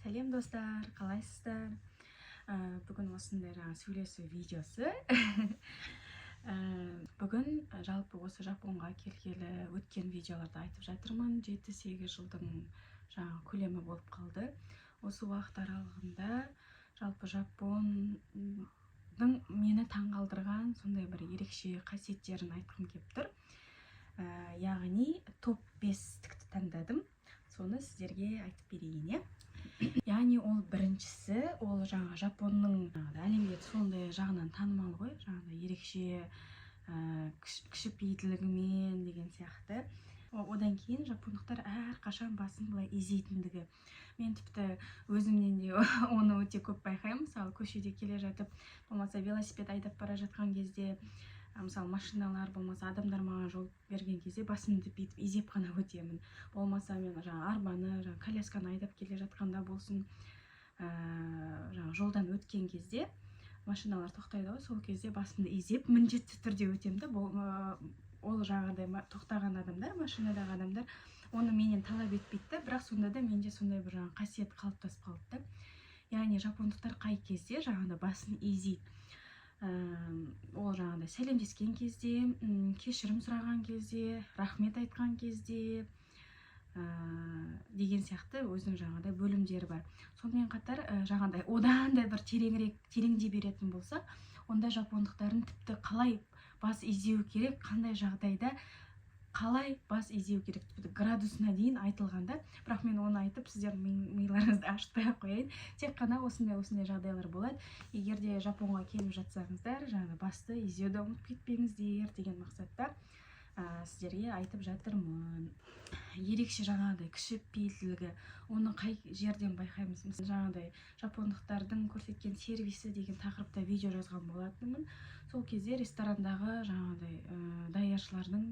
Сәлем, достар! Қалайсыздар? Бүгін осындай жаңа сөйлесу видеосы. Бүгін жалпы осы Жапонға келгелі өткен видеоларда айтып жатырмын, 7-8 жылдың жаңа көлемі болып қалды. Осы уақыт аралығында жалпы Жапонның мені таңғалдырған сондай бір ерекше қасиеттерін айтқым келіп тұр. Яғни топ 5-тікті таңдадым, соны сіздерге айтып берейін, иә. Яғни ол біріншісі, ол жаңа Жапонның жаңағыдай әлемге сондай жағынан танымал ғой, жаңағыдай ерекше кішіпейілділігімен деген сияқты. Одан кейін жапондықтар әрқашан басын былай изейтіндігі. Мен тіпті өзімнен де оны өте көп байқаймын. Мысалы, көшеде келе жатып, болмаса велосипед айдап бара жатқан кезде, мысалы, машиналар болмаса адамдар маған жол берген кезде басымды бүйтіп изеп қана өтемін. Болмаса мен жаңағы арбаны, жаңағы колясканы айдап келе жатқанда болсын, жаңағы жолдан өткен кезде машиналар тоқтайды ғой, сол кезде басымды изеп міндетті түрде өтемін да. Ол жаңағыдай тоқтаған адамдар, машинадағы адамдар оны менен талап етпейді да, бірақ сонда да менде сондай бір жаңағы қасиет қалыптасып қалды да. Яғни жапондықтар қай кезде жаңағыдай басын изейді? Ол жаңағыдай сәлемдескен кезде, кешірім сұраған кезде, рахмет айтқан кезде деген сияқты өзінің жаңағыдай бөлімдері бар. Сонымен қатар жаңағыдай одан да бір тереңірек, тереңдей беретін болсақ, онда жапондықтардың тіпті қалай бас изеу керек, қандай жағдайда қалай бас изеу керек, тіпті градусына дейін айтылған да. Бірақ мен оны айтып, сіздердің миларыңызды ашытпай ақ қояйын. Тек қана осындай осындай жағдайлар болады, егер де Жапонға келіп жатсаңыздар, жаңағы басты изеуді ұмытып кетпеңіздер деген мақсатта сіздерге айтып жатырмын. Ерекше жаңағыдай кішіпейілділігі, оны қай жерден байқаймыз? Мысалы, жаңағыдай жапондықтардың көрсеткен сервисі деген тақырыпта видео жазған болатынмын. Сол кезде ресторандағы жаңағыдай даяшылардың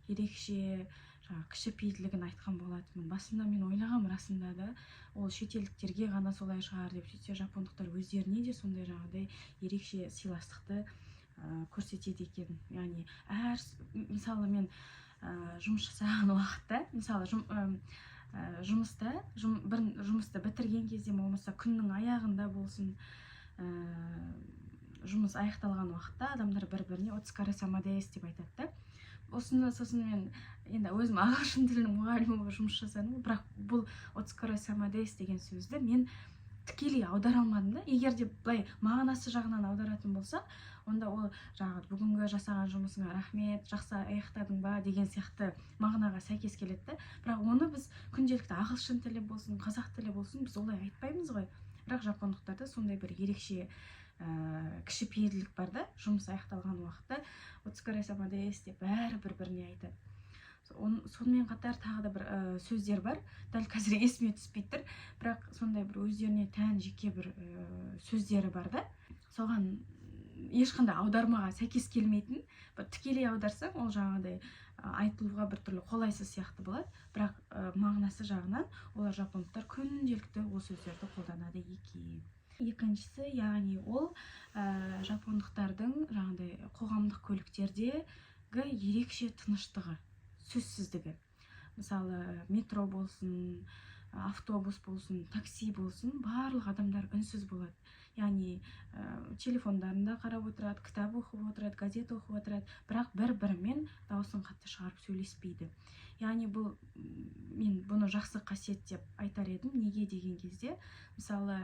ерекше жаңағы кішіпейілділігін айтқан болатынмын. Басында мен ойлағанмын, расында да ол шетелдіктерге ғана солай шығар деп. Сөйтсе, жапондықтар өздеріне де сондай жаңағыдай ерекше сыйластықты көрсетеді екен. Яғни әр мысалы, мен жұмыс жасаған уақытта, мысалы, жұмыста бір жұмысты бітірген кезде, болмаса күннің аяғында болсын, жұмыс аяқталған уақытта адамдар бір біріне «お疲れ様です» деп айтады да осыны. Сосын мен енді өзім ағылшын тілінің мұғалімі болып жұмыс жасадым ғой, бірақ бұл «お疲れ様です» деген сөзді мен тікелей аудара алмадым да. Егер де былай мағынасы жағынан аударатын болсақ, онда ол жаңағы бүгінгі жасаған жұмысыңа рахмет, жақсы аяқтадың ба деген сияқты мағынаға сәйкес келеді да. Бірақ оны біз күнделікті ағылшын тілі болсын, қазақ тілі болсын, біз олай айтпаймыз ғой. Бірақ жапондықтарда сондай бір ерекше кішіпейілділік бар да, жұмыс аяқталған уақытта «お疲れ様です» деп бәрі бір біріне айтады. Сонымен қатар тағы да бір сөздер бар, дәл қазір есіме түспей тұр, бірақ сондай бір өздеріне тән жеке бір сөздері бар да, соған ешқандай аудармаға сәйкес келмейтін. Бір тікелей аударсаң, ол жаңағыдай айтылуға біртүрлі қолайсыз сияқты болады, бірақ мағынасы жағынан олар, жапондықтар, күнделікті ол сөздерді қолданады екен. Екіншісі, яғни ол жапондықтардың жаңағыдай қоғамдық көліктердегі ерекше тыныштығы, сөзсіздігі. Мысалы, метро болсын, автобус болсын, такси болсын, барлық адамдар үнсіз болады. Яғни телефондарында қарап отырады, кітап оқып отырады, газет оқып отырады, бірақ бір бірімен дауысын қатты шығарып сөйлеспейді. Яғни бұл мен бұны жақсы қасиет деп айтар едім. Неге деген кезде, мысалы,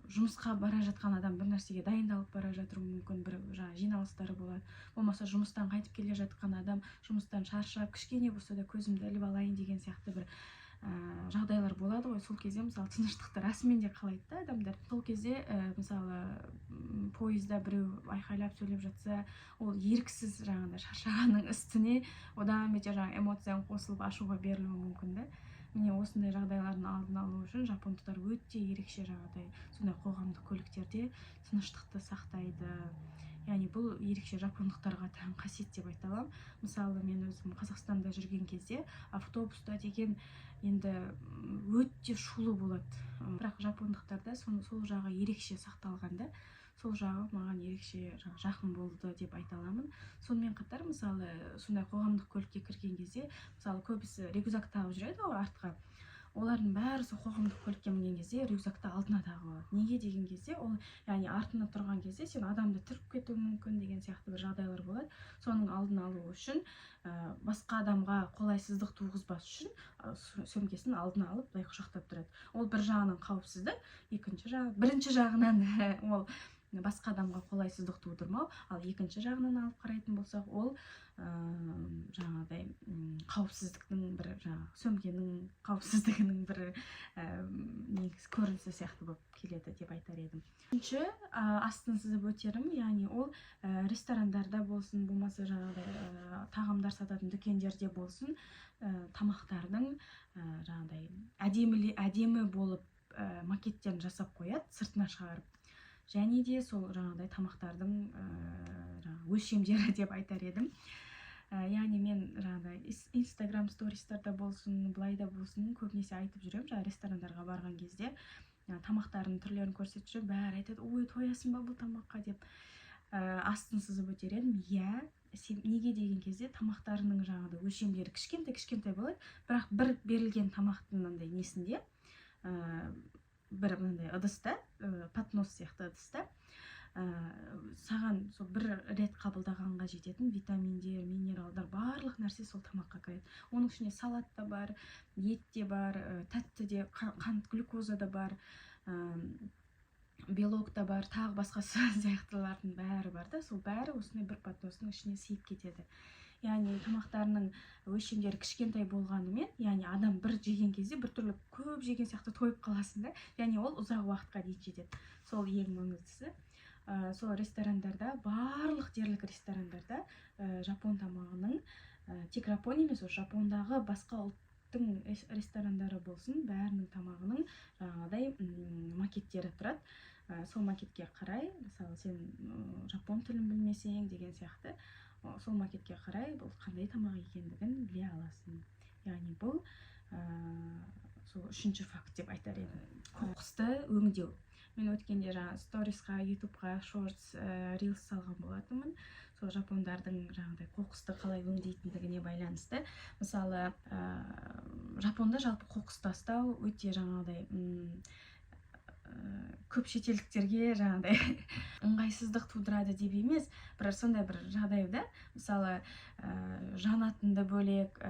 жұмысқа бара жатқан адам бір нәрсеге дайындалып бара жатуы мүмкін, бір жаңағы жиналыстары болады, болмаса жұмыстан қайтып келе жатқан адам жұмыстан шаршап, кішкене болса да көзімді іліп алайын деген сияқты бір жағдайлар болады ғой. Сол кезде, мысалы, тыныштықты расымен де қалайды да адамдар. Сол кезде мысалы, пойызда біреу айқайлап сөйлеп жатса, ол еріксіз жаңағыдай шаршағанның үстіне одан бетер жаңағы эмоцияң қосылып, ашуға берілуі мүмкін да. Міне, осындай жағдайлардың алдын алу үшін жапондықтар өте ерекше жаңағыдай сондай қоғамдық көліктерде тыныштықты сақтайды. Яғни бұл ерекше жапондықтарға тән қасиет деп айта аламын. Мысалы, мен өзім Қазақстанда жүрген кезде автобуста деген енді өте шулы болады, бірақ жапондықтарда сол жағы ерекше сақталған да, сол жағы маған ерекше жаңағы жақын болды деп айта аламын. Сонымен қатар, мысалы, сондай қоғамдық көлікке кірген кезде, мысалы, көбісі рюкзак тағып жүреді ғой артқа. Олардың бәрі сол қоғамдық көлікке мінген кезде рюкзакты алдына тағып алады. Неге деген кезде, ол, яғни, артында тұрған кезде сен адамды түртіп кетуі мүмкін деген сияқты бір жағдайлар болады. Соның алдын алу үшін, басқа адамға қолайсыздық туғызбас үшін сөмкесін алдына алып, былай құшақтап тұрады. Ол бір жағынан қауіпсіздік, екінші жағы, бірінші жағынан ол басқа адамға қолайсыздық тудырмау, ал екінші жағынан алып қарайтын болсақ, ол жаңағыдай қауіпсіздіктің бір, жаңағы сөмкенің қауіпсіздігінің бір негізгі көрінісі сияқты болып келеді деп айтар едім. Үшінші, астын сызып өтерім, яғни ол ресторандарда болсын, болмаса жаңағыдай тағамдар сататын дүкендерде болсын, тамақтардың жаңағыдай әдемі болып макеттерін жасап қояды сыртына шығарып. Және де сол жаңағыдай тамақтардың жаңағы өлшемдері деп айтар едім. Яғни мен жаңағыдай Инстаграм стористарда болсын, былай да болсын, көбінесе айтып жүремін. Жаңағы ресторандарға барған кезде тамақтардың түрлерін көрсетіп жүремін. Бәрі айтады: «Ой, тоясың ба бұл тамаққа?» – деп. Астын сызып өтер едім, иә. Сен неге деген кезде, тамақтарының жаңағыдай өлшемдері кішкентай кішкентай болады, бірақ бір берілген тамақтың мынандай несінде, бір мынандай ыдыста, поднос сияқты ыдыста саған сол бір рет қабылдағанға жететін витаминдер, минералдар, барлық нәрсе сол тамаққа кіреді. Оның ішінде салат та бар, ет те бар, тәтті де, қант, глюкоза да бар, белок та бар, тағы басқа сияқтылардың бәрі бар да. Сол бәрі осындай бір подностың ішіне сыйып кетеді. Яғни тамақтарының өлшемдері кішкентай болғанымен, яғни адам бір жеген кезде біртүрлі көп жеген сияқты тойып қаласың да, яғни ол ұзақ уақытқа дейін жетеді. Сол ең маңыздысы. Сол ресторандарда, барлық дерлік ресторандарда жапон тамағының, тек жапон емес, ол Жапондағы басқа ұлттың ресторандары болсын, бәрінің тамағының жаңағыдай макеттері тұрады. Сол макетке қарай, мысалы, сен жапон тілін білмесең деген сияқты, сол макетке қарай бұл қандай тамақ екендігін біле аласың. Яғни бұл сол үшінші факт деп айтар едім. Қоқысты өңдеу. Мен өткенде жаңа сторисқа, Ютубқа шортс, рилс салған болатынмын сол жапондардың жаңағыдай қоқысты қалай өңдейтіндігіне байланысты. Мысалы, Жапонда жалпы қоқыс тастау өте жаңағыдай көп шетелдіктерге жаңағыдай ыңғайсыздық тудырады деп емес, бір сондай бір жағдай да. Мысалы, жанатынды бөлек,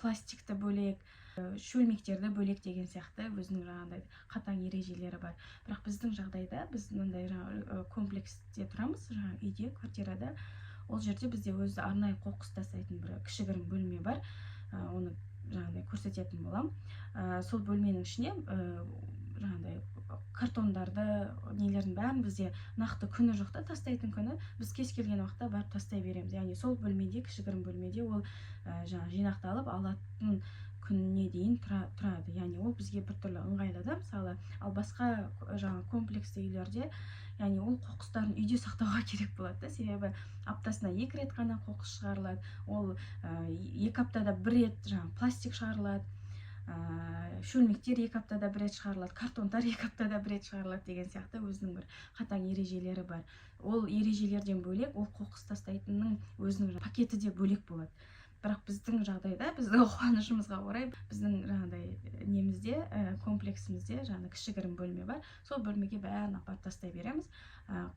пластикті бөлек, шөлмектерді бөлек деген сияқты өзінің жаңағыдай қатаң ережелері бар. Бірақ біздің жағдайда біз мынандай жаңағы комплексте тұрамыз, жаңағы үйде, квартирада. Ол жерде бізде өзі арнайы қоқыс тастайтын бір кішігірім бөлме бар. Оны жаңағыдай көрсететін боламын. Сол бөлменің ішіне жаңағыдай картондарды, нелердің бәрін, бізде нақты күні жоқ та тастайтын күні, біз кез келген уақытта барып тастай береміз. Яғни сол бөлмеде, кішігірім бөлмеде ол жаңағы жинақталып, алатын күніне дейін тұрады. Яғни ол бізге біртүрлі ыңғайлы да. Мысалы, ал басқа жаңағы комплексті үйлерде, яғни ол қоқыстарын үйде сақтауға керек болады да, себебі аптасына екі рет қана қоқыс шығарылады. Ол 2 аптада бір рет жаңағы пластик шығарылады, шөлмектер 2 аптада бір рет шығарылады, картондар 2 аптада бір рет шығарылады деген сияқты өзінің бір қатаң ережелері бар. Ол ережелерден бөлек, ол қоқыс тастайтынның өзінің пакеті де бөлек болады. Бірақ біздің жағдайда, біздің қуанышымызға орай, біздің жаңағыдай немізде, комплексімізде жаңағы кішігірім бөлме бар. Сол бөлмеге бәрін апарып тастай береміз.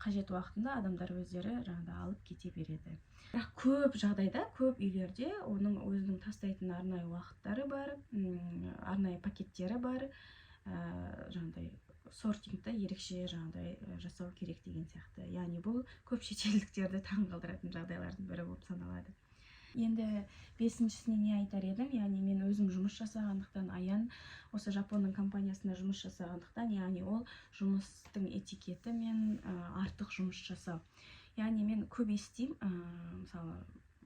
Қажет уақытында адамдар өздері жаңағыдай алып кете береді. Бірақ көп жағдайда, көп үйлерде оның өзінің тастайтын арнайы уақыттары бар, арнайы пакеттері бар, жаңағыдай сортингті ерекше жаңағыдай жасау керек деген сияқты. Яғни бұл көп шетелдіктерді таңғалдыратын жағдайлардың бірі болып саналады. Енді бесіншісіне не айтар едім? Яғни мен өзім жұмыс жасағандықтан, аян осы Жапонның компаниясында жұмыс жасағандықтан, яғни ол жұмыстың этикеті мен артық жұмыс жасау. Яғни мен көп естимін, мысалы,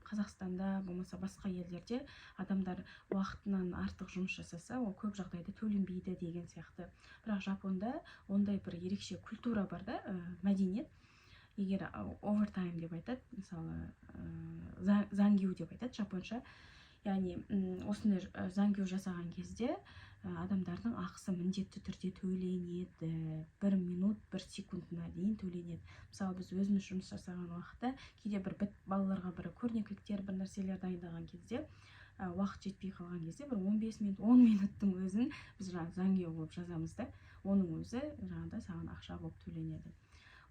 Қазақстанда болмаса басқа елдерде адамдар уақытынан артық жұмыс жасаса, ол көп жағдайда төленбейді деген сияқты. Бірақ Жапонда ондай бір ерекше культура бар да, мәдениет. Егер овертайм деп айтады, мысалы, зангю деп айтады жапонша, яғни осындай зангю жасаған кезде адамдардың ақысы міндетті түрде төленеді, бір минут, бір секундына дейін төленеді. Мысалы, біз өзіміз жұмыс жасаған уақытта кейде бір балаларға бір көрнекіліктер, бір нәрселер дайындаған кезде Уақыт жетпей қалған кезде бір 15 минут, 10 минуттың өзін біз жаңағы 残業 болып жазамыз да, оның өзі жаңағыдай саған ақша болып төленеді.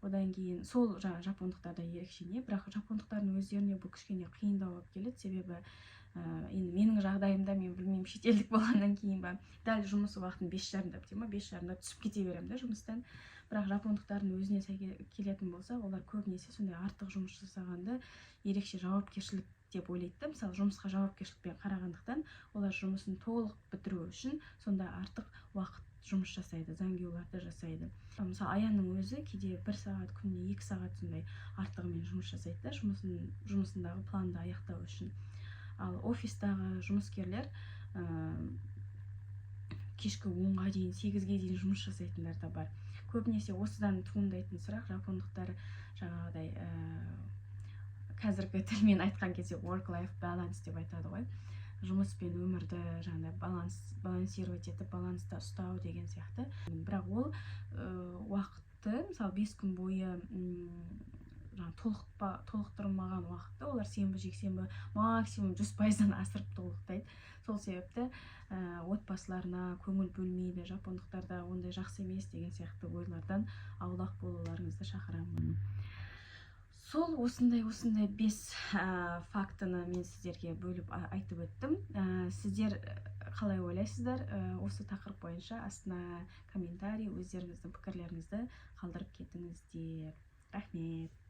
Одан кейін сол жаңағы жапондықтарда ерекше не, бірақ жапондықтардың өздеріне бұл кішкене қиындау болып келеді, себебі енді менің жағдайымда, мен білмеймін, шетелдік болғаннан кейін ба, дәл жұмыс уақытын 5:30-да бітеді ма, 5:30-да түсіп кете беремін да жұмыстан. Бірақ жапондықтардың өзіне келетін болсақ, олар көбінесе сондай артық жұмыс жасағанды ерекше жауапкершілік деп ойлайды да. Мысалы, жұмысқа жауапкершілікпен қарағандықтан, олар жұмысын толық бітіру үшін сонда артық уақыт жұмыс жасайды, 残業 ларды жасайды. Мысалы, Аянның өзі кейде 1 сағат, күніне 2 сағат сондай артығымен жұмыс жасайды да, жұмысындағы планды аяқтау үшін. Ал офистағы жұмыскерлер кешкі 10-ға дейін, 8-ге дейін жұмыс жасайтындар да бар. Көбінесе осыдан туындайтын сұрақ: жапондықтар жаңағыдай, қазіргі тілмен айтқан кезде work life balance деп айтады ғой, жұмыс пен өмірді жаңағыдай балансировать етіп, баланста ұстау деген сияқты. Бірақ ол уақытты, мысалы, 5 күн бойы жаңағы толықтырылмаған уақытты олар сенбі, жексенбі максимум 100%-дан асырып толықтайды. Сол себепті отбасыларына көңіл бөлмейді жапондықтарда, ондай жақсы емес деген сияқты ойлардан аулақ болуларыңызды шақырамын. Сол осындай бес фактіні мен сіздерге бөліп айтып өттім. Сіздер қалай ойлайсыздар осы тақырып бойынша? Астына комментарий, өздеріңіздің пікірлеріңізді қалдырып кетіңіздер. Рахмет.